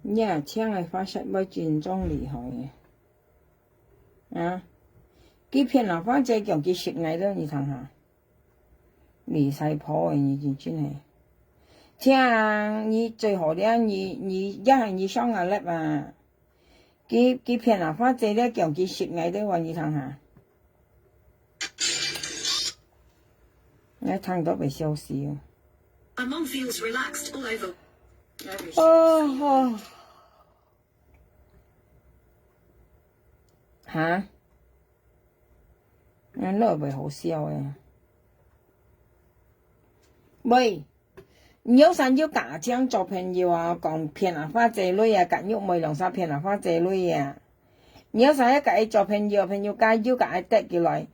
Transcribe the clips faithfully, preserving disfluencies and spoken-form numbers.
你啊，請个花色會真正厲害个。啊，佢騙阿花姐講佢識𠊎了，你聽下。離晒譜个，你真正个。請你最好了，你，你也係你上阿粒啊。佢，佢騙阿花姐了，講佢識𠊎了哇，你聽下。𠊎聽到會笑死哦。 My mom feels relaxed all over. 哦，哦。哈？恁樣會好笑个。喂，你有想要佮阿強做朋友啊？講騙阿花姐鐳啊，佮玉妹兩儕騙阿花姐鐳啊？你有想要佮佢做朋友，朋友家又佮佢得起來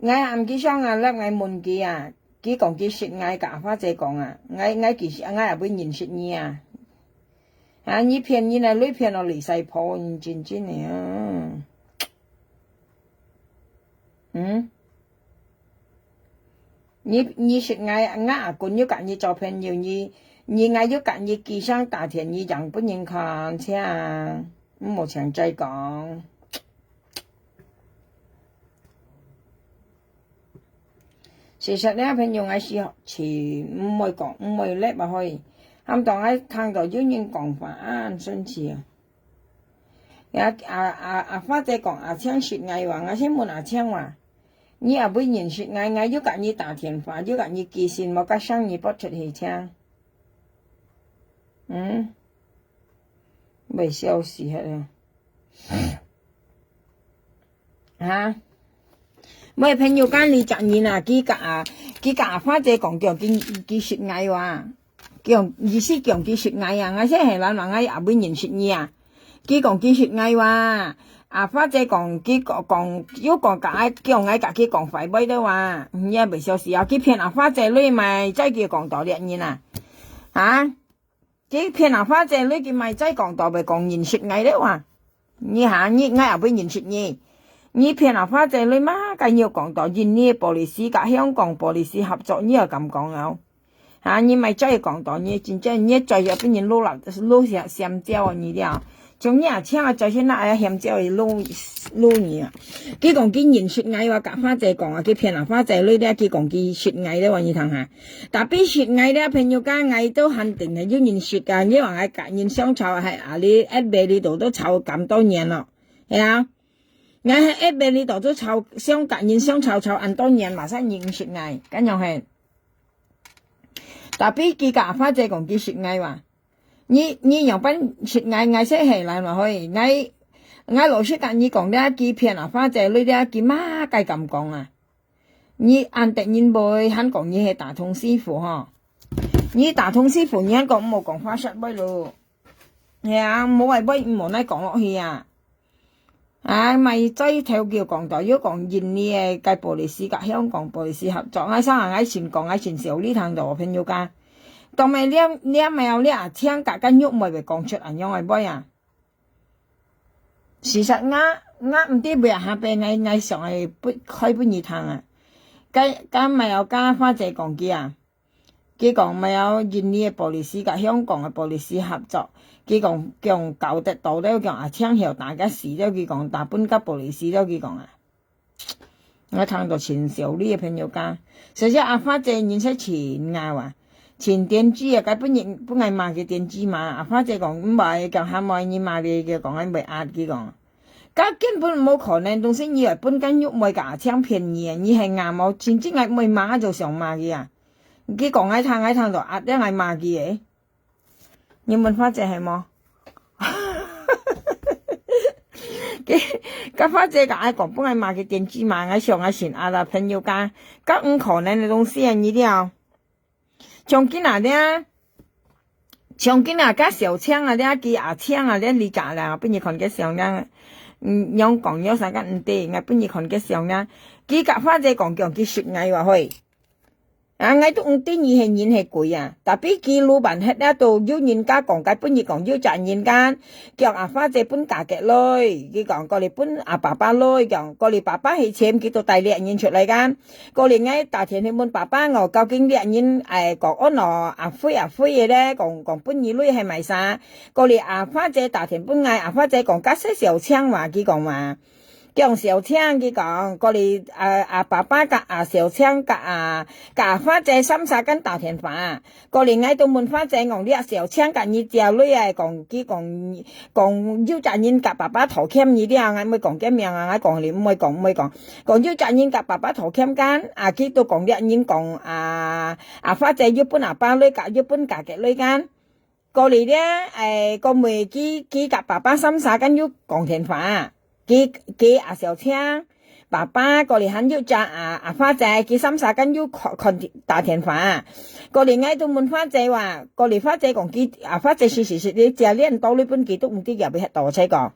？𠊎暗記上啊，摎𠊎問佢啊，佢講佢識𠊎，佮阿花姐講啊，𠊎，𠊎其實，𠊎也會認識你啊。啊，你騙人啊，你騙到離晒譜，你真正个啊。嗯？你，你識𠊎，𠊎阿公又佮你做朋友，你，你，𠊎又佮你寄箱打電，你講分人看，請，毋好請再講。 事實呢，朋友，𠊎係真毋會講，毋會摎啊，可以。喊到𠊎聽到有人講話啊，恁生氣啊。呀，阿，阿，阿花姐講阿強識𠊎話，𠊎先問阿強話，你也會認識𠊎，𠊎又佮你打電話，又佮你寄信，無佮聲你撥出去聽。嗯？會笑死忒啊！ 哈？喂，朋友間你隻人啊，佢佮啊，佢佮阿花姐講，叫佢，佢識𠊎哇。叫，意思叫佢識𠊎啊，𠊎先係人話，𠊎也會認識你啊。佢講佢識𠊎哇。阿花姐講，佢講，講，又講佮𠊎，叫𠊎佮佢講壞話个哇。你也袂笑死啊，佢騙阿花姐鐳嘛，再佢講道理人啊。啊？ 佢騙阿花姐鐳，佢嘛再講到會講認識𠊎了哇。你哈，你，𠊎也會認識你。你騙阿花姐鐳嘛，該你有講到印尼police佮香港police合作，你也敢講哦？哈，你嘛再講到，你真正，你再也分人擼落，擼香，香蕉啊，你了。像你啊，請啊，再先拿啊香蕉去擼，擼你啊。佢講佢認識𠊎，𠊎佮花姐講啊，佢騙阿花姐鐳了，佢講佢識𠊎了，你聽哈。 Tapi識𠊎這朋友家，𠊎都肯定係有認識个，因為𠊎佮人相處係啊，你F B裡肚都處咁多年咯，係啊。𠊎係F B裡肚都處，相佮人相處處恁多年嘛，使認識𠊎，恁樣係。Tapi佢佮花姐講佢識𠊎哇，你，你仰般識𠊎，𠊎識係來嘛可以，𠊎，𠊎老實佮你講，這佢騙啊，花姐鐳這佢嘛，該敢講啊。 你恁得人會還講你係打通師傅吼？你打通師傅，你還講毋好講花舌話咯。係啊，無愛話毋好來講落去啊。啊，嘛再頭叫講到，又講印尼个該police佮香港police合作，𠊎想啊，𠊎先講，𠊎先笑你聽到朋友家。當然，你，你毋要你啊，請大家玉妹會講出恁樣个話啊。 事實𠊎，𠊎毋知尾下背𠊎，𠊎想愛分，開分你聽啊。該，該毋係有佮花姐講佢啊。佢講毋係有印尼个police佮香港个police合作。佢講，講搞得到了，講啊，請曉打个死了，佢講打分个police了，佢講啊。 𠊎聽到真笑，你个朋友家。所以阿花姐人識真𠢕啊，真天真啊，該分人，分𠊎罵佢天真嘛。阿花姐講，毋係，講喊妹人罵佢，佢講𠊎袂壓佢講。該根本無可能，東西你會分間玉妹个阿強騙你啊，你係𠢕無，真正个妹罵就想罵佢啊。佢講𠊎聽，𠊎聽到壓了𠊎罵佢誒。 你問花姐係無？佢，該花姐佮𠊎講，分𠊎罵佢電子嘛，𠊎想𠊎先啊啦，朋友家，該毋可能个東西啊，你了。像今仔日，像今仔日該小強啊，這佢阿強啊，這你家啦，分你看个相呢，嗯，樣講有啥个毋對，𠊎分你看个相呢，佢佮花姐講，講佢識𠊎話會。啊，𠊎都毋知你係人係鬼啊！Tapi佢路半忒了，都有人家講，該本日講有隻人間，講阿花姐分家己來，佢講過來分阿爸爸來，講過來爸爸係錢，佢都帶這人出來間。過來𠊎打電去問爸爸，我究竟這人，哎，講安哪阿輝阿輝个咧，講講分你來係麼儕？過來阿花姐打電分𠊎，阿花姐講該係小強嘛，佢講嘛。 講小強，佢講，過來，啊，啊，爸爸佮阿小強佮阿，佮阿花姐三儕間打電話。過來𠊎都問花姐，講這小強佮你借鐳啊，講，佢講，講有隻人佮爸爸討欠你了，𠊎毋會講佢名啊，𠊎講你毋會講，毋會講。講有隻人佮爸爸討欠間，啊，佢都講這人講，啊，啊，花姐有分阿爸鐳，佮有分家己鐳間。 過來咧，哎，過尾佢，佢佮爸爸三儕間有講電話，佢，佢阿小強，爸爸過來還有隻阿，阿花姐，佢三儕間有看，看，打電話。過來𠊎都問花姐話，過來花姐講佢，阿花姐時時時你借鐳到你分佢都毋知佢會忒多，才講。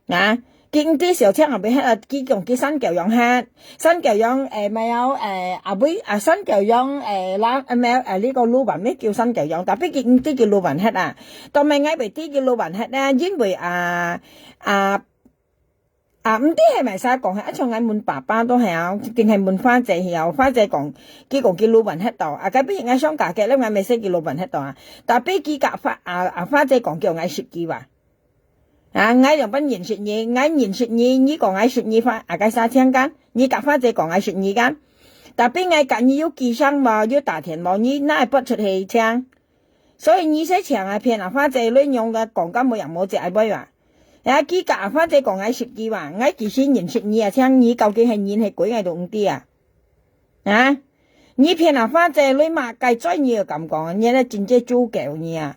啊，佢毋知小強後尾忒啊，佢講佢山狗養忒，山狗養，誒，無有，誒，阿尾，啊，山狗養，誒，啦，誒，無有，誒，這個路半，乜叫山狗養，tapi佢毋知佢路半忒啊。到尾𠊎會知佢路半忒呢，因為，啊，啊，啊，毋知係麼儕講，係啊，像𠊎問爸爸都係啊，一定係問花姐係啊，花姐講，佢講佢路半忒到，啊，該邊𠊎想家己，𠊎毋識佢路半忒到啊，tapi佢佮花，啊，啊，花姐講叫𠊎識佢哇。 啊，𠊎仰般認識你，𠊎認識你，你講𠊎識你花，啊，該儕請間，你佮花姐講𠊎識你間。Tapi𠊎佮你有寄生無，有打聽無，你哪會發出去請？所以你使請啊，騙啊，花姐，你用个講甲無影無跡，愛買哇？啊，佢佮啊，花姐講𠊎識佢哇，𠊎其實認識你啊，請你究竟係人係鬼，𠊎都毋知啊。 啊，你騙啊，花姐，你嘛該嘴你又敢講，你這真正豬狗你啊！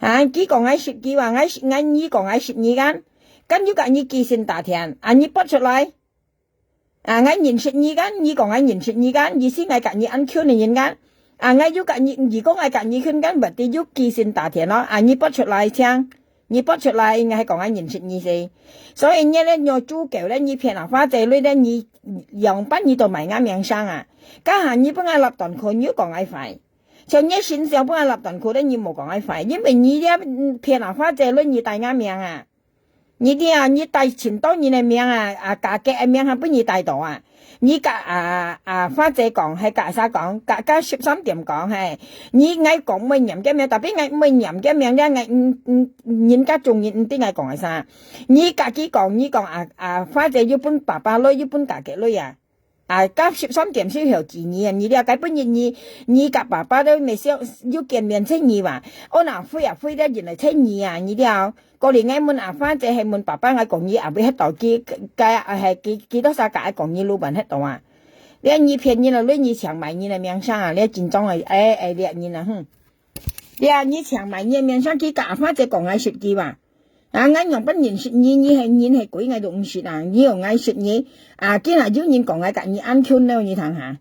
啊，佢講𠊎識佢哇，𠊎識，𠊎，你講𠊎識你間，間又佮你寄信打聽，啊，你發出來。啊，𠊎認識你間，你講𠊎認識你間，意思𠊎佮你恁近个人間。啊，𠊎又佮你，你講𠊎佮你近間，berarti又寄信打聽咯，啊，你發出來請。 你發出來，應該係講𠊎認識你先。所以你這若豬狗咧，你騙啊，花姐，你咧，你仰般你都賣𠊎名聲啊？該下你分𠊎落斷褲，你又講𠊎壞。像你形象分𠊎落斷褲咧，你無講𠊎壞，因為你這，嗯，騙啊，花姐，你，你帶𠊎名啊！你這啊，你帶盡多人个名啊，啊，家己个名還分你帶到啊！ 你佮啊，啊，花姐講，係佮儕講，佮，佮十三點講，係。你，𠊎講毋會念佢名，tapi𠊎毋會念佢名咧，𠊎，嗯，嗯，人家眾人毋知𠊎講个儕。你佮佢講，你講啊，啊，花姐又分爸爸鐳，又分家己鐳啊。啊，佮十三點係曉記你啊，你了解本人你，你佮爸爸都未相，又見面識你哇。哦，那飛啊飛了，原來識你啊，你了。 過來𠊎問阿花姐，係問爸爸，𠊎講你也會忒到佢，該，係，佢，佢兜儕佮𠊎講你路半忒到啊。這你騙人啊，你，你搶買人个名聲啊，這真正个，哎，哎，這人啊，哼。這你搶買人个名聲，佢佮阿花姐講𠊎識佢哇。啊，𠊎仰般認識你，你係人係鬼，𠊎都毋識啊，你又𠊎識你。啊，今日有人講𠊎佮你恁近了，你聽下。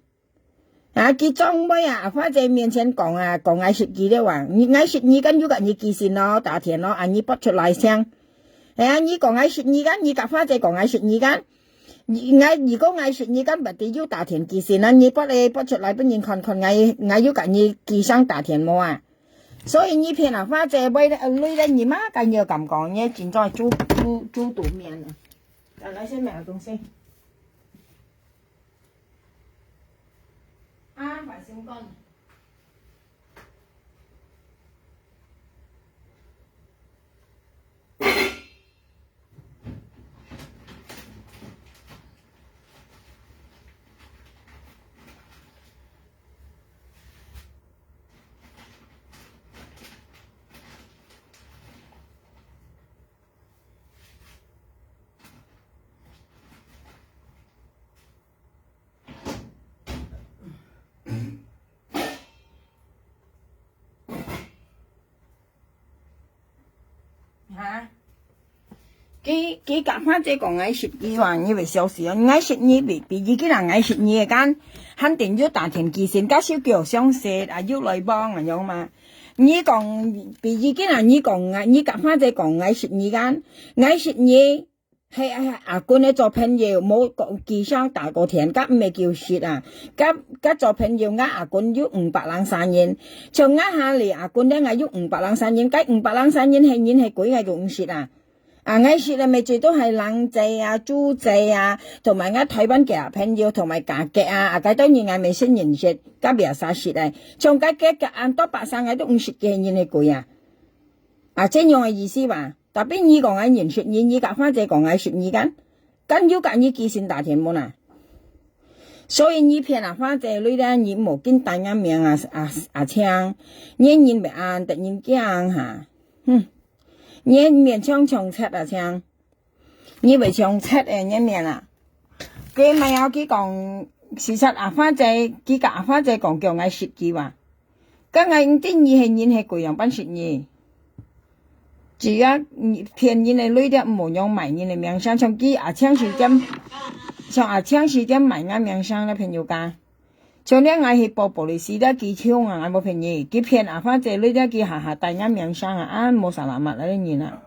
啊，佢長輩啊，阿花姐面前講啊，講𠊎識佢了啊，你，𠊎識你間又佮你寄信咯，打聽咯，啊，你發出來請。哎呀，你講𠊎識你間，你佮花姐講𠊎識你間。你，𠊎，如果𠊎識你間，berarti又打聽寄信啊，你發咧，發出來分人看看，𠊎，𠊎又佮你寄生打聽無啊？所以你騙啊，花姐，買咧，呃，鐳咧，你嘛，敢有敢講，你真正豬，豬，豬肚面啊！再來些買个東西。 啊，發心肝。哈？佢，佢佮花姐講𠊎識佢哇，你會笑死哦！𠊎識你，比，比如今日𠊎識你个間，肯定有打聽寄信，佮手機有相識，啊，有來往恁樣嘛。你講，比如今日你講𠊎，你佮花姐講𠊎識你間，𠊎識你，係，係阿君个做朋友，無講佢想打過天，甲毋係叫識啊。甲，甲做朋友，𠊎阿君有五百零三人，像𠊎下里阿君咧，𠊎有五百零三人，該五百零三人係人係鬼，𠊎都毋識啊。啊，𠊎識个咪最多係冷姐啊、朱姐啊，同埋𠊎台灣个朋友，同埋家姐啊，啊，該兜人𠊎咪識認識，甲別儕識个。像該个个恁多百姓，𠊎都毋識个人係鬼啊。啊，這樣个意思吧？Tapi你講𠊎認識你，你甲花姐講𠊎識你，敢，敢有甲你寄信打電無啊？所以你騙啊花姐鐳咧，你無緊帶𠊎名啊，啊，啊，請，你人袂安，得人驚哈。哼，你面像像賊啊，請，你袂像賊誒，你面啊。佢咪要佢講，事實啊花姐，佢甲啊花姐講叫𠊎識佢哇。 該𠊎毋知你係人係鬼，仰般識你？只要你騙人个鐳咧，毋好用賣人个名聲，像佢阿青時點，像阿青時點賣𠊎名聲咧，朋友家。像咧，𠊎係報police咧，佢衝啊，𠊎無騙你，佢騙阿花姐鐳咧，佢下下帶𠊎名聲啊，啊，無salamat啊，你人啊。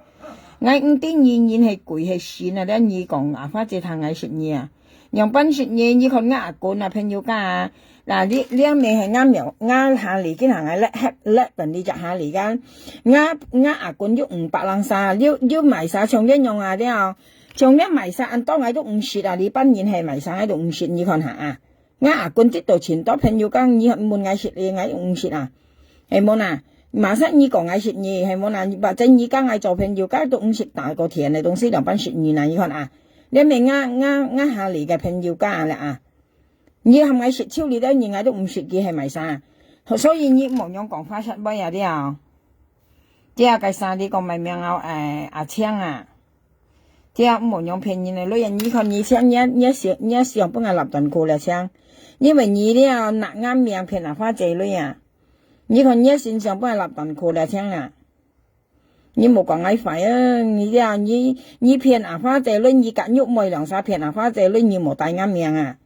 𠊎毋知你人係鬼係神啊，咧你講阿花姐聽𠊎識你啊。 仰般識你，你看𠊎阿君啊，朋友家啊，那你，你也毋係𠊎廟，𠊎下里，今下𠊎let's，let's分你隻下里間。𠊎，𠊎阿君有五百零三，有，有賣啥像恁樣啊了，像恁賣啥恁多𠊎都毋識啊，你班人係賣啥𠊎都毋識，你看下啊。𠊎阿君得到盡多朋友講，你問𠊎識哩，𠊎都毋識啊。 係無啊？Masa你講𠊎識你，係無啊？或者你甲𠊎做朋友，甲都毋識打過天个東西，仰般識你啊？你看啊，你係𠊎，𠊎，𠊎下里个朋友家了啊。你喊𠊎識手里个人，𠊎都毋識佢係賣啥。所以你莫樣講話煞尾啊了。這个啥你講賣名啊，誒，阿青啊。這莫樣騙人个，你，你看你青，你，你想，你想分𠊎立斷褲了青。因為你了，拿𠊎名騙啊花姐鐳啊。 你看你个身上本來立斷褲了青啊。你莫講𠊎壞啊，你呀，你，你騙阿花姐鐳，你甲玉妹兩儕騙阿花姐鐳，你莫帶𠊎名啊。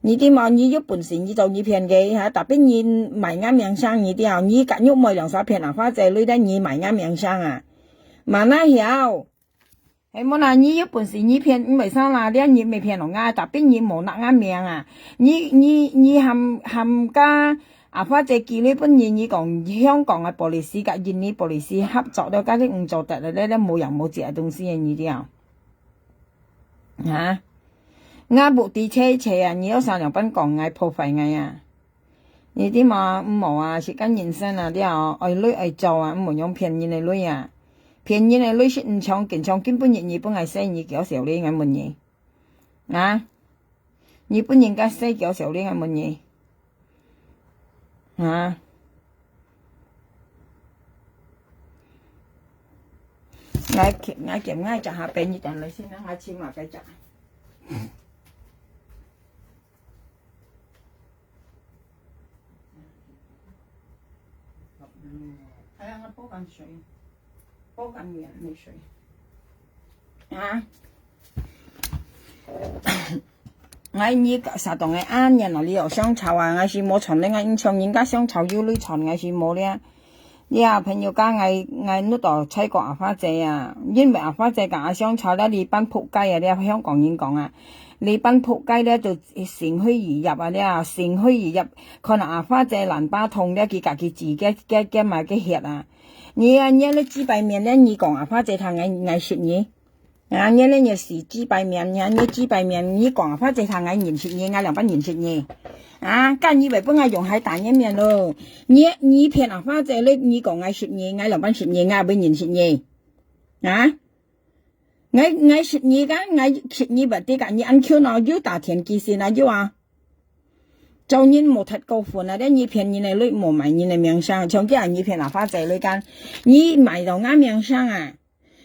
你知無？你有本事你做你騙个哈，tapi你賣𠊎名聲，你知無？你甲玉妹兩儕騙阿花姐鐳，但你賣𠊎名聲啊。Mana曉？ 係無啦，你有本事你騙，毋會使啦，你人毋係騙了𠊎，tapi你無拿𠊎名啊。你，你，你喊，喊甲阿花姐寄鐳分人，你講香港个police甲印尼police合作了，甲你毋做得了，你，你無影無跡个東西，你知無？哈？𠊎目的切切啊，你有啥仰般講𠊎破壞𠊎啊？ 你知無？毋好啊，世間人生啊，了，愛鐳愛做啊，毋好用騙人个鐳啊。騙人个鐳係毋像，緊像今晡日你分𠊎洗，你幾多少鐳，𠊎問你。啊？你分人家洗幾多少鐳，𠊎問你。啊？𠊎，𠊎，𠊎，𠊎食下便，你等下先啊，𠊎清華該隻。 哎呀，我煲緊水，煲緊熱水。啊！𠊎你啥東西啊？原來你有相吵啊！𠊎是無傳个，𠊎印象人家相吵有鐳傳，𠊎是無了。 呀，朋友家，𠊎，𠊎遇到菜過阿花姐啊，因為阿花姐甲阿相吵了，你班仆街啊，了香港人講啊，你班仆街了就乘虛而入啊，了乘虛而入，看到阿花姐爛巴痛了，佢家己自己，佢，佢買个血啊。你啊，你咧幾百年了，你講阿花姐聽𠊎，𠊎識你。 啊，你呢，你係幾百年，你，你幾百年，你講花姐聽𠊎認識你，𠊎仰般認識你。啊，該你會分𠊎用海打你面咯。你，你騙啊花姐，你，你講𠊎識你，𠊎仰般識你，𠊎會認識你。啊？𠊎，𠊎識你个，𠊎識你不得个，你恁久呢，又打天機神啊，又啊。做人莫忒過分啊，你騙人个鐳，莫賣人个名聲，像今日你騙啊花姐鐳个，你賣到𠊎名聲啊。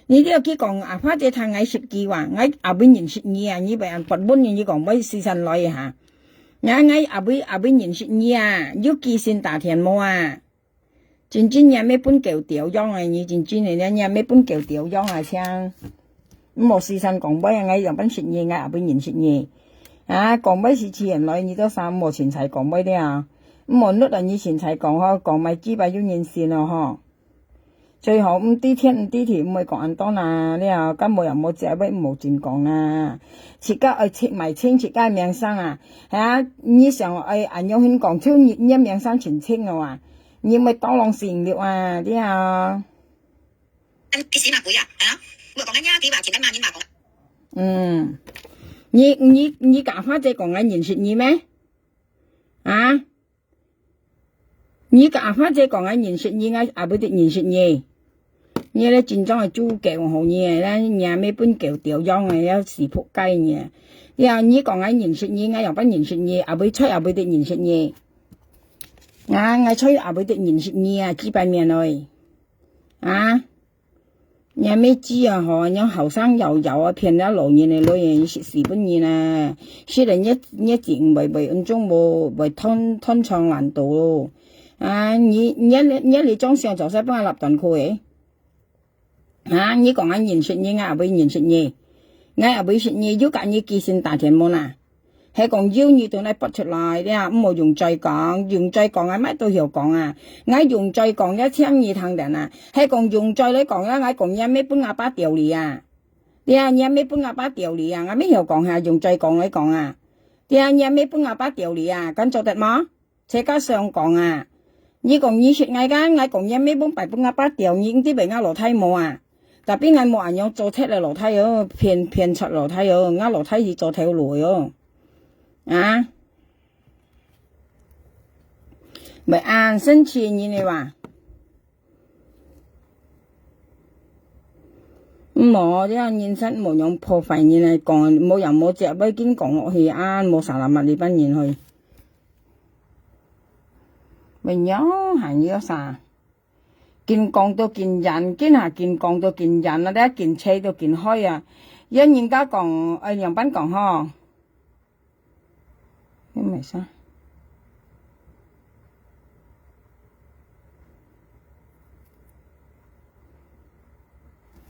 你這句講啊，花姐聽𠊎識佢話，𠊎也會認識你啊，你會恁發問，你講會時辰來哈。𠊎，𠊎也會，也會認識你啊，有寄信打電無啊？真正你也分狗屌樣啊，你真正个，你也分狗屌樣啊，像。毋好時辰講話啊，𠊎仰般識你，𠊎也會認識你。啊，講話是自然來，你做啥毋好凊彩講話了啊？毋好摎你凊彩講吼，講埋幾擺有人信哦吼。最好毋知天毋知地，毋會講恁多啦，了，該無也無食，會無真講啦。自家愛清，買清自家个名聲啊。係啊，你想愛恁樣去講，就你，你个名聲清清了啊，你毋會當狼性了啊，了。你死嘛鬼啊，係啊？我講个呀，佢話前个罵人嘛講。嗯，你，你，你家花姐講𠊎認識你咩？啊？ 你个阿花姐講𠊎認識你，𠊎也毋得認識你。你這真正个豬狗吼你，咱若咩分狗叼樣个，要死仆街你。你啊，你講𠊎認識你，𠊎樣般認識你，也毋會睬，也毋得認識你。啊，𠊎睬也毋得認識你啊，幾百年了。啊？ 若妹子啊吼，若後生搖搖啊，騙了老人个女，死死分人啊！死了若，若子毋會，會，毋種無，會斷，斷腸爛肚咯。啊，你，你，你，你這種想做啥分𠊎立斷去誒？啊，你講𠊎認識你，𠊎也毋會認識你，𠊎也毋會識你，有甲你寄信打電無啦？ 係講有你就來發出來了，毋好用嘴講，用嘴講啊，乜都曉講啊。𠊎用嘴講了，請你聽等啊。係講用嘴來講了，𠊎講若妹分阿爸丟哩啊。了，若妹分阿爸丟哩啊，𠊎乜曉講哈，用嘴講來講啊。了，若妹分阿爸丟哩啊，敢做得無？自家想講啊。你講你識𠊎个，𠊎講若妹分擺分阿爸丟，你毋知分𠊎老弟無啊？ Tapi𠊎無恁樣做忒个老弟哦，騙，騙賊老弟哦，𠊎老弟係做頭路哦。啊？毋會恁生氣人个話。無，這樣人生無用破壞人來講，無樣無隻，愛緊講落去，啊，無salamat這班人去。毋會樣，還有啥？ 緊講到緊遠，緊下緊講到緊遠啊，這緊吹到緊開啊。有人家講，愛仰般講吼？你毋係啥？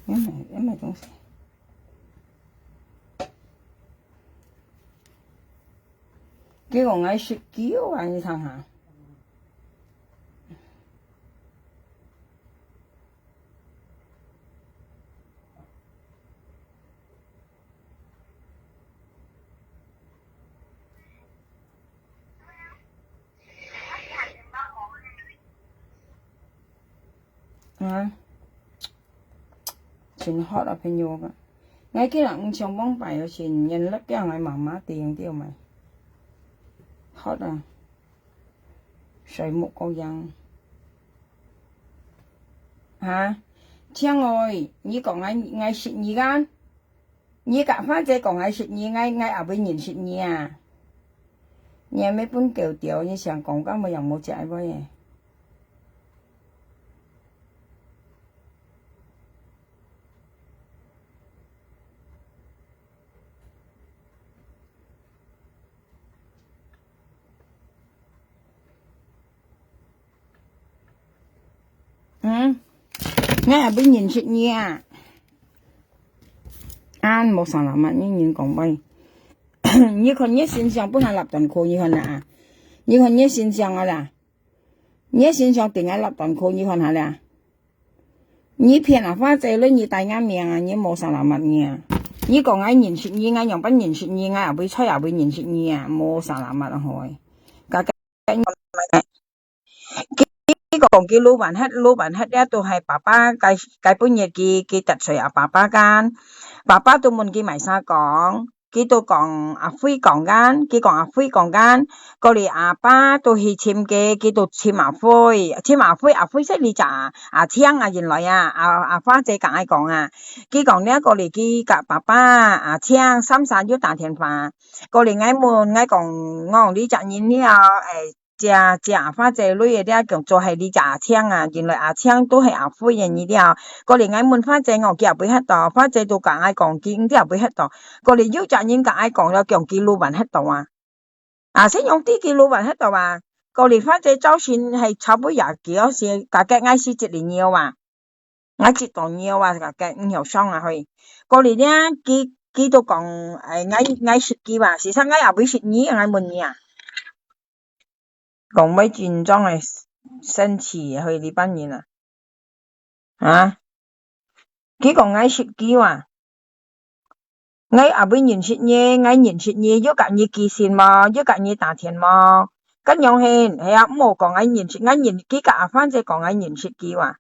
你毋係，你毋係東西。 佢講𠊎食狗啊，你聽下。啊，真hot啊，朋友啊！𠊎今日毋想往擺，有時連laptop𠊎媽媽訂著嘛。Hot啊！ 睡目个樣。哈？青妹，你講𠊎，𠊎識你啊？你个花姐講𠊎識你，𠊎，𠊎也毋認識你啊？你也毋分狗丟，你想講个無樣無隻个話誒。 嗯，𠊎也毋認識你啊。恁無salamat，你人講話。你看你形象分𠊎立斷去，你看啊，你看你形象啊啦，你形象分𠊎立斷去，你看下啦。 你騙啊，花姐，你帶𠊎名啊，你無salamat你啊。你講𠊎認識你，𠊎樣般認識你，𠊎也毋會睬也毋會認識你啊，無salamat啊，好誒。佢，佢講佢老闆忒，老闆忒了都係爸爸，該，該本日佢，佢得罪啊爸爸間。爸爸都問佢麼儕講， 佢都講阿輝講間，佢講阿輝講間，過來阿爸都去尋佢，佢都尋阿輝，尋阿輝，阿輝識這隻啊，阿青啊，原來啊，阿，阿花姐同𠊎講啊，佢講了過來佢佮爸爸阿青三儕有打電話，過來𠊎問，𠊎講，𠊎講這隻人了，誒， 借，借阿花姐鐳个這叫做係這隻阿青啊，原來阿青都係阿輝个人了。過來𠊎問花姐，𠊎佢也毋會忒到，花姐都同𠊎講，佢毋知也毋會忒到。過來有隻人同𠊎講了，講佢老闆忒到啊。啊，先用知佢老闆忒到啊。過來花姐朝晨係差不多也幾多時，大概𠊎係一零秒啊。 𠊎知道你啊，該，該，毋曉想啊，嘿。過來呢，佢，佢都講，哎，𠊎，𠊎識佢吧，事實𠊎也毋識你，𠊎問你啊。講話真正个生氣，嘿，這班人啊。啊，佢講𠊎識佢啊。𠊎阿會認識你，𠊎認識你，有佮你寄信無？有佮你打電無？恁樣係，係啊，毋好講𠊎認識，𠊎認，佢佮阿花姐講𠊎認識佢啊。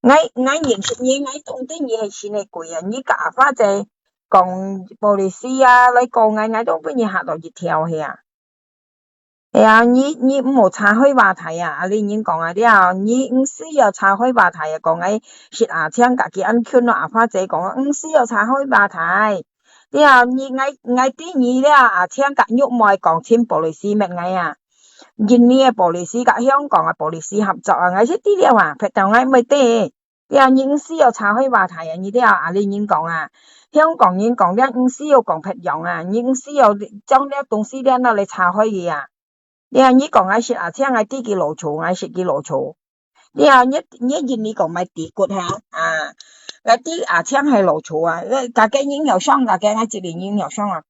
𠊎，𠊎認識你，𠊎當知你係神係鬼啊！你佮阿花姐講policy啊，來告𠊎，𠊎都分你嚇到一跳去啊！哎呀，你，你毋好岔開話題啊！啊，你人講啊，了，你毋需要岔開話題啊，講𠊎識阿青，佮佢恁近咯，阿花姐講，毋需要岔開話題。了，你，𠊎，𠊎知你了，阿青佮玉妹講親policy搣𠊎啊！印尼个policy佮香港个policy合作啊，𠊎識知了啊，別條𠊎毋會知。了，你毋需要岔開話題啊，你了，啊，你人講啊，香港人講了，毋需要講別樣啊，你毋需要將這東西了拿來岔開佢啊。了，你講𠊎識阿青，𠊎知佢老粗，𠊎識佢老粗。了，你，你印尼講買底骨哈，啊，𠊎知阿青係老粗啊，該个人有傷，該个𠊎知你人有傷啊。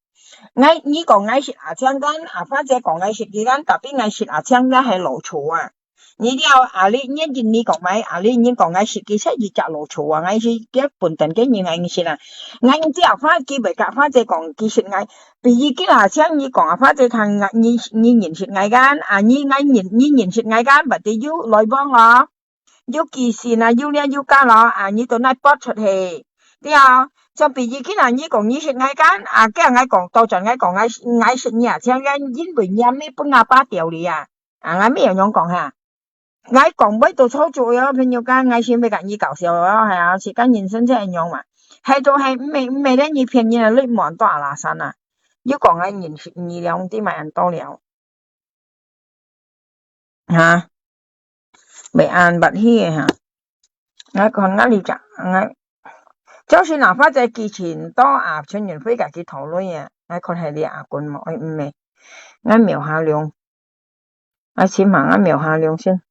𠊎，你講𠊎識阿青間，阿花姐講𠊎識佢間，tapi𠊎識阿青間係老粗啊。你了，啊，你，你，你講買，啊，你，你講𠊎識佢係一隻老粗啊，𠊎識佢本等个人，𠊎識啊。𠊎毋知阿花，佢會佮阿花姐講，佢識𠊎，比如佢啦，像你講阿花姐聽，你，你認識𠊎間，啊，你，𠊎認，你認識𠊎間，berarti有來往哦。有寄信啊，有了有加咯，啊，你都拿發出去，對啊。像比如今日你講你識𠊎間，啊，今日𠊎講，倒轉𠊎講，𠊎，𠊎識你啊，像𠊎因為你還沒分𠊎把掉你啊，啊，𠊎沒有樣講哈。𠊎講會到錯就哦，朋友間，𠊎先會佮你搞笑哦，係啊，自家人生就係樣嘛。係就係，毋係，毋係咧，你騙人啊，你莫多阿拉山啊。又講𠊎認識你了，你知嘛，恁多了。 哈，袂恁捌去个哈。𠊎看𠊎這隻，𠊎，就是若發財之前，到啊，陳雲輝家己討論个，𠊎看係你阿君無？哎，毋係，𠊎瞄下量，𠊎尋下，𠊎瞄下量先。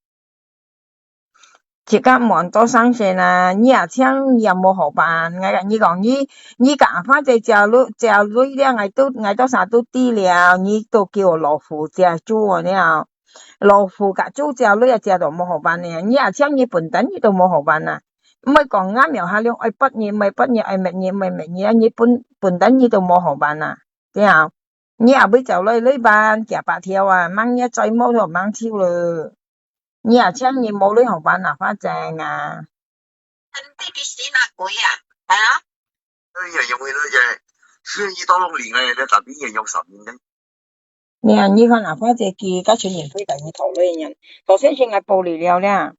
自家無恁多生線啊，你也請你也無好辦。𠊎佮你講，你，你佮阿花姐借鐳，借鐳了，𠊎都，𠊎都啥都知了，你都叫老虎借豬了。老虎佮豬借鐳也借到無好辦呢，你也請你本等你都無好辦啊。毋會講𠊎苗下量愛捌你，毋愛捌你，愛滅你，毋愛滅你啊，你本，本等你都無好辦啊，對啊。 你也會走來來辦，幾百條啊，吂你再無就吂抽了。你也請你無鐳好辦啊，反正啊。你个死哪鬼啊？啊？哎呀，因為那个十一到六零哎，那咱们也有什么呢？你啊，你看啊，反正佢个錢也會等你討論一樣。首先先來保你了啦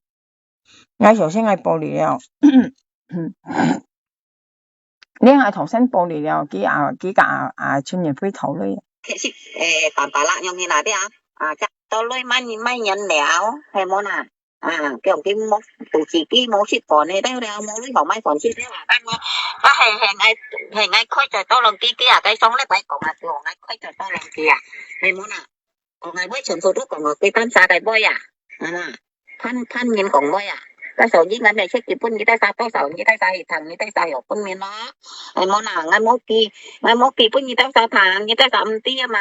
，𠊎首先來保你了。 你還頭先保你了，佢啊，佢佮啊，啊，陳雲輝討論。其實，誒，坦白啦，用你那邊啊，啊，這到鐳買，買人了，係無啦？啊，叫佢無，肚臍佢無食飯呢，了了，無鐳好買飯食了啊，但我，我係，係𠊎，係𠊎開在多倫基基啊，該上禮拜講啊，叫𠊎開在多倫基啊，係無啦？ 講𠊎會全部都講𠊎幾單儕个妹啊，啊，潘，潘人講妹啊。該時候應該咩出去分你帶儕多少，你帶儕去談，你帶儕有分面咯。哎，無啦，𠊎無寄，𠊎無寄分你帶儕談，你帶儕毋知啊嘛，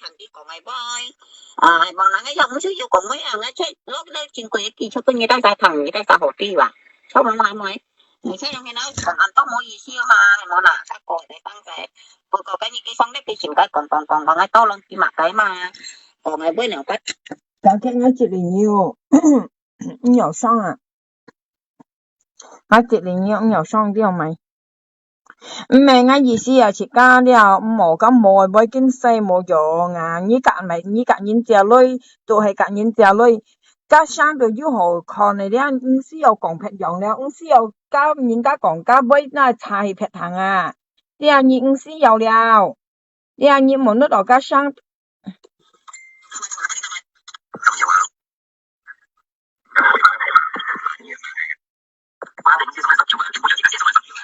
談佢講个妹。啊，無啦，𠊎又毋需要講妹啊，𠊎出，落來經過寄出分你帶儕談，你帶儕好知哇。錯無啦，妹。 你這樣現在講恁多無意思嘛，係無啦？再過一個當仔，不過跟你去上那邊應該講講講講，該到攏起碼該嘛，講个尾了該。今天𠊎這裡有，你有上啊？𠊎這裡有，你有上掉沒？毋係，𠊎意思啊，自家了，無，該無，無緊使無用啊。你甲毋係，你甲人借鐳，都係甲人借鐳。 該聲都有好看个了，毋需要講別樣了，毋需要甲人家講，甲尾那差去別行啊。對啊，你毋需要了。對啊，你無得到該聲。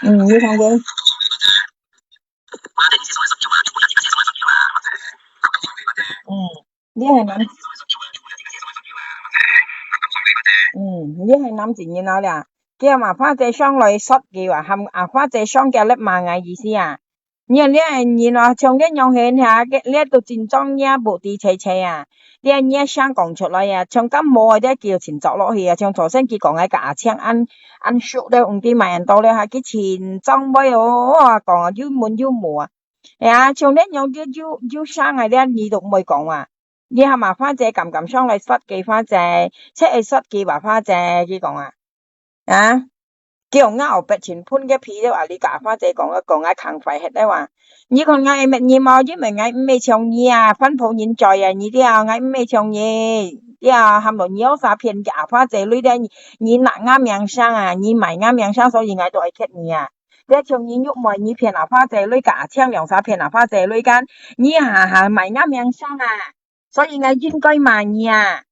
嗯，你看過？嗯。 你係男，嗯，你係男仔人啊啦，叫阿花姐上來說佢啊，喊阿花姐上佢來罵𠊎意思啊。你看這人啊，像這樣形下，這都真正也無知切切啊。這人聲講出來啊，像感冒啊，這叫真著落去啊，像頭先佢講个佮阿青恁，恁熟了，毋知麼人到了哈，佢真正會哦，講啊，又悶又無啊。哎呀，像這樣又，又，又聲啊，這你都毋會講啊。你喊阿花姐敢敢上來說佢花姐，切會說佢話花姐，佢講啊。 啊，叫𠊎後壁前分个皮了啊，你佮阿花姐講，講𠊎囥壞忒了啊。你看𠊎會搣你無？因為𠊎毋係像你啊，番婆人嘴啊，你知啊，𠊎毋係像你，知啊，喊到你有啥騙阿花姐鐳了，你，你拿𠊎命聲啊，你賣𠊎命聲，所以𠊎都愛㧒你啊。這像你玉妹，你騙阿花姐鐳，佮阿青兩儕騙阿花姐鐳，你下下賣𠊎命聲啊，所以𠊎應該罵你啊。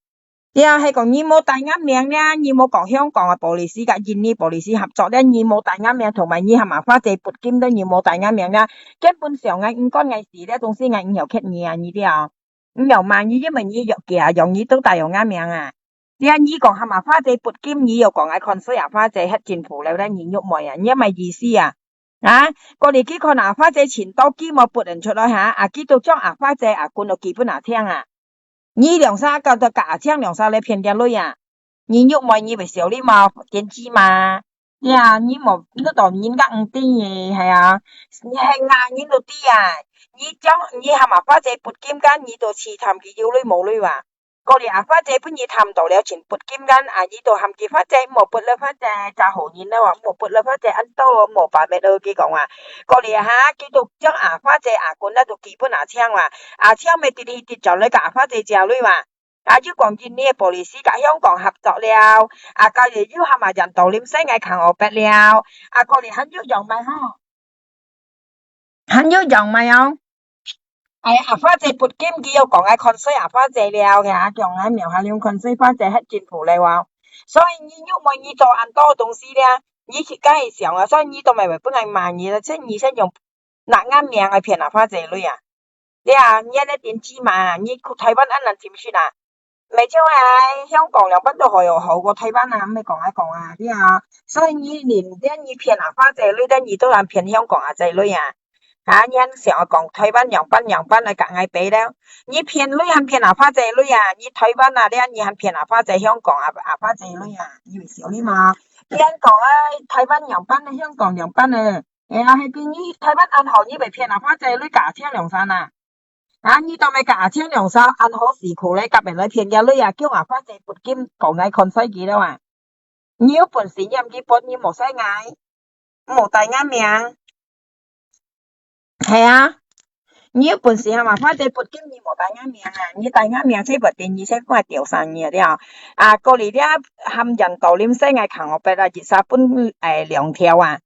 了，係講你無帶𠊎名了，你無講香港个police佮印尼police合作了，你無帶𠊎名，同埋你喊阿花姐撥金了，你無帶𠊎名了，根本上𠊎毋管𠊎事了，總是𠊎毋曉㧒你啊，你了。毋曉罵你，因為你有寄啊，用你都帶有𠊎名啊。了，你講喊阿花姐撥金，你又講𠊎看衰阿花姐，歇政府了，你玉妹啊，你麼意思啊？啊，過來佢看阿花姐尋到佢無撥人出來哈，啊，佢都將阿花姐啊，滾到佢分阿青啊。 你兩儕搞到佮阿青兩儕來騙佢鐳啊？你玉妹你會曉得無？點知嘛？呀，你無，你當人家毋知个，係啊。你係啊，人都知啊。你將，你喊阿花姐撥金間，你都試探佢有鐳無鐳啊？過來阿花姐分你探到了，盡撥金間，啊，你都喊佢花姐，莫撥了花姐，詐好人了啊，莫撥了花姐，恁多無把握了，佢講啊。過來哈，佢都將阿花姐阿滾了都寄分阿青啊。阿青乜直去直轉來佮阿花姐借鐳啊。 啊，又講印尼个police佮香港合作了，啊，過來又喊阿印度臨時个囥烏白了，啊，過來還有樣麼吼？還有樣麼哦？哎，阿花姐撥金，佢又講𠊎看衰阿花姐了，佢啊，講𠊎苗下用看衰花姐，歇政府了哦。所以你玉妹你做恁多東西了，你自家去想啊，所以你都毋會分𠊎罵你了，這你先用拿𠊎名來騙阿花姐鐳啊？ 對啊，你恁樣點知嘛？你去台灣恁難尋食啊？毋係像𠊎香港兩半都好有好過台灣啊，毋係講𠊎講啊，對啊。所以你連連你騙阿花姐鐳，連你都難騙香港阿姐鐳啊。啊，你還想講台灣兩半兩半來佮𠊎比了？你騙鐳還騙阿花姐鐳啊？你台灣啊，你還騙阿花姐香港啊，阿花姐鐳啊？你會笑你嘛？你還講啊，台灣兩半啊，香港兩半啊。 哎呀，係講你台灣恁好，你會騙阿花姐鐳佮阿青兩儕啊？啊，你當毋係佮阿青兩儕恁好時苦咧，甲面來騙佢鐳啊，叫阿花姐撥金，講𠊎看衰佢了啊？你有本事你毋去撥，你莫衰𠊎，莫帶𠊎名。係啊，你有本事喊阿花姐撥金，你莫帶𠊎名啊！你帶𠊎名，這不定你先掛掉三年了。啊，過來了，喊印度臨時个囥烏白啊，一儕分，哎，兩條啊。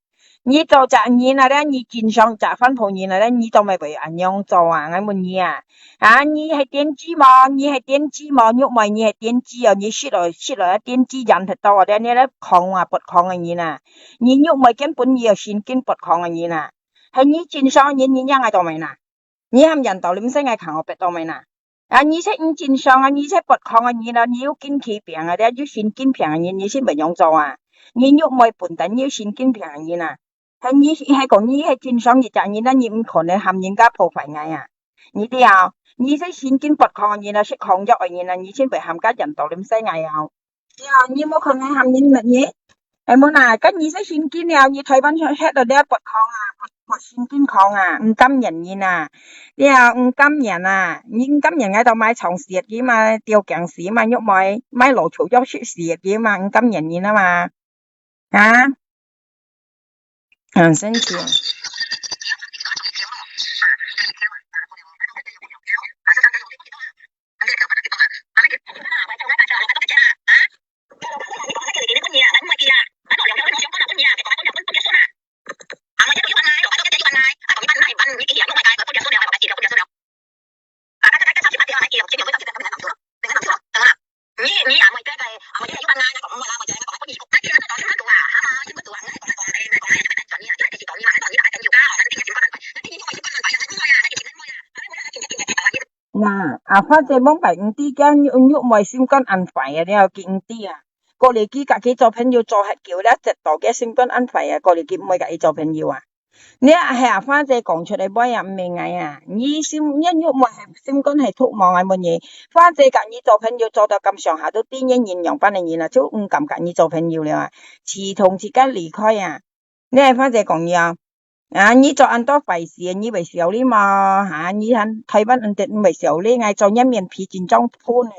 你做隻人啊，了你經商隻番婆人啊，了你做麼會恁樣做啊？𠊎問你啊，啊，你係點知無？你係點知無？玉妹，你係點知哦？你識來識來啊，點知人忒多啊，了你咧狂啊，發狂个人啊！你玉妹根本你有神經發狂个人啊！係你經商人，你仰會做麼个啦？ 你喊印度臨時个囥烏白做麼个啦？啊，你這毋正常啊，你這發狂个人啊，你有精氣病啊，你有神經病个人，你先會恁樣做啊？你玉妹笨蛋，你有神經病个人啊！係你，係講你係正常一隻人啊，你毋可能喊人家破壞𠊎啊！你知啊？你這神經發狂个人啊，食狂藥个人啊，你先會喊甲印度臨時𠊎啊！ 呀，你無可能喊人乜嘢？係無啦，該你這神經了，你台灣歇到這發狂啊，發，發神經狂啊，毋甘願人啊，了毋甘願啊，你毋甘願，𠊎都買長舌个嘛，吊頸舌嘛，玉妹，買老草藥食舌个嘛，毋甘願人啊嘛，啊？ 嗯，生气。那阿發姐往擺毋知驚玉玉妹心肝恁壞啊，了佢毋知啊。過來佢佮佢做朋友做忒久了，直到佢心肝恁壞啊，過來佢毋會佮佢做朋友啊。你係阿花姐講出來話啊，毋係𠊎啊。你心，你肉麻係心肝係毒毛，𠊎問你。花姐佮你做朋友做到咁上下，都知你人仰般个人啊，就毋敢佮你做朋友了啊，自動自家離開啊。你係花姐講你啊，啊，你做恁多壞事，你會愁慮無？哈，你看台灣人都毋會愁慮，𠊎做你面皮緊張噴呢，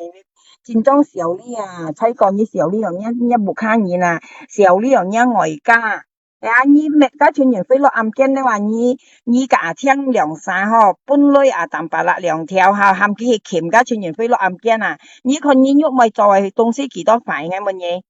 緊張愁慮啊，才講你愁慮哦，你，你屋下人啊，愁慮哦，你外家。 哎呀，你搣該群人飛落暗間了啊！你，你家庭兩儕吼，本來啊，淡薄仔兩條吼，喊佢去尋該群人飛落暗間啊！你看你肉麻做个東西幾多壞，𠊎問你。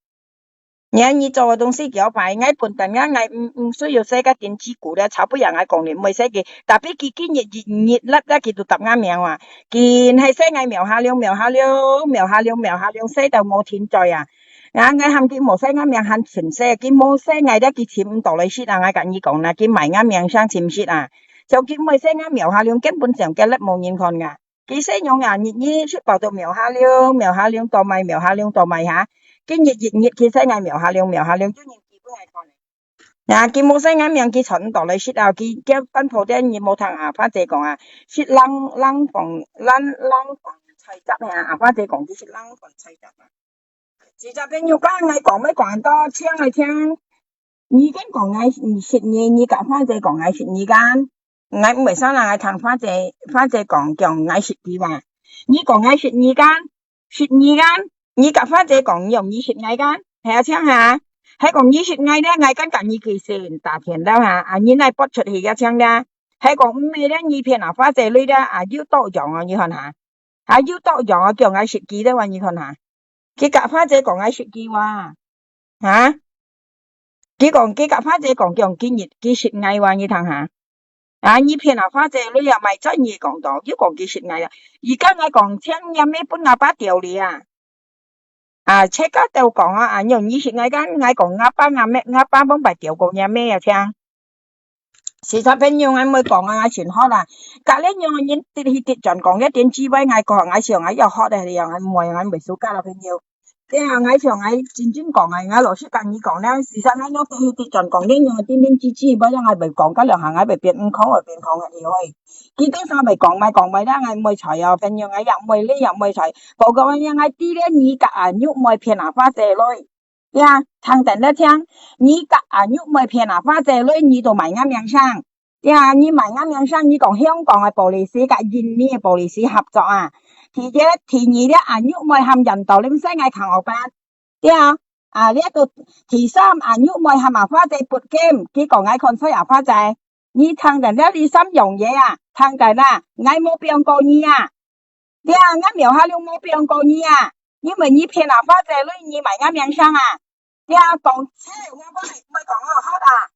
你看你做个東西幾多壞，𠊎本等啊，𠊎毋，毋需要寫該點擊鼓了，吵不贏𠊎講你毋會寫佢，tapi佢今日日日立了，佢都答𠊎名啊！佢係寫𠊎苗下龍，苗下龍，苗下龍，苗下龍，寫到無停嘴啊！ 啊，𠊎喊佢無寫𠊎名還存世，佢無寫𠊎了，佢尋毋到來食啊！𠊎佮你講啦，佢埋𠊎名聲尋食啊！像佢毋會寫𠊎苗下龍，根本上佢粒無人看啊！佢寫樣啊，日日食飽到苗下龍，苗下龍倒賣，苗下龍倒賣哈！佢日日日佢寫𠊎苗下龍，苗下龍，有人寄分𠊎看。啊，佢無寫𠊎名，佢尋毋到來食啊！佢，佢番婆店，你無聽阿花姐講啊，食冷，冷房，冷，冷房菜汁啊！阿花姐講佢食冷房菜汁啊！ 自家朋友講，𠊎講，莫講恁多，請𠊎聽。你敢講𠊎毋識你，你佮花姐講𠊎識你敢？𠊎毋會生啦，𠊎聽花姐，花姐講，講𠊎識佢哇。你講𠊎識你敢？識你敢？你佮花姐講，你用你識𠊎敢？係啊，請下。係講你識𠊎咧，𠊎敢佮你寄信打電話哈？啊，你哪撥出去也請咧？係講毋係咧，你騙啊花姐鐳咧，啊，有多樣哦，你看下。 啊，有多樣啊，叫𠊎識佢咧，哇，你看下。佢佮花姐講𠊎識佢哇，哈？佢講，佢佮花姐講，講佢日，佢識𠊎哇，你聽下。啊，你騙啊花姐，你也莫再你講到，又講佢識𠊎啊。而家𠊎講，請你阿姆分阿爸丟你啊。啊，自家都講啊，啊，用你識𠊎敢，𠊎講阿爸阿姆，阿爸攏白丟過你阿姆啊，聽。 自家朋友，𠊎毋會講啊，𠊎盡好啦。隔日樣人直去直轉講，一點智慧，𠊎講，𠊎想，𠊎要好个，𠊎毋會，𠊎毋會輸家啦，朋友。對啊，𠊎想，𠊎真正講啊，𠊎老實佮你講啦，自家𠊎樣直去直轉講，你樣點點滴滴，毋然𠊎會講，到兩下𠊎會變毋講，會變講个了喂。佢等下會講，莫講，莫啦，𠊎毋會睬哦，朋友，𠊎也毋會，你也毋會睬。不過𠊎知咧，你佮阿玉妹騙阿花姐來。 呀，聽等咧聽，你佮阿玉妹騙阿花姐來，你都埋𠊎名聲。呀，你埋𠊎名聲，你講香港个police佮印尼个police合作啊。第一，第二咧，阿玉妹喊人到，你毋使𠊎扛學班。呀，啊，這个第三，阿玉妹喊阿花姐撥game，佢講𠊎看衰阿花姐。你聽等這第三樣嘢啊，聽等啊，𠊎無放過你啊。 對啊，𠊎苗下龍無放過你啊！因為你騙阿花姐來，你埋𠊎名聲啊！對啊，講笑，𠊎毋會，毋會講哦，好啦。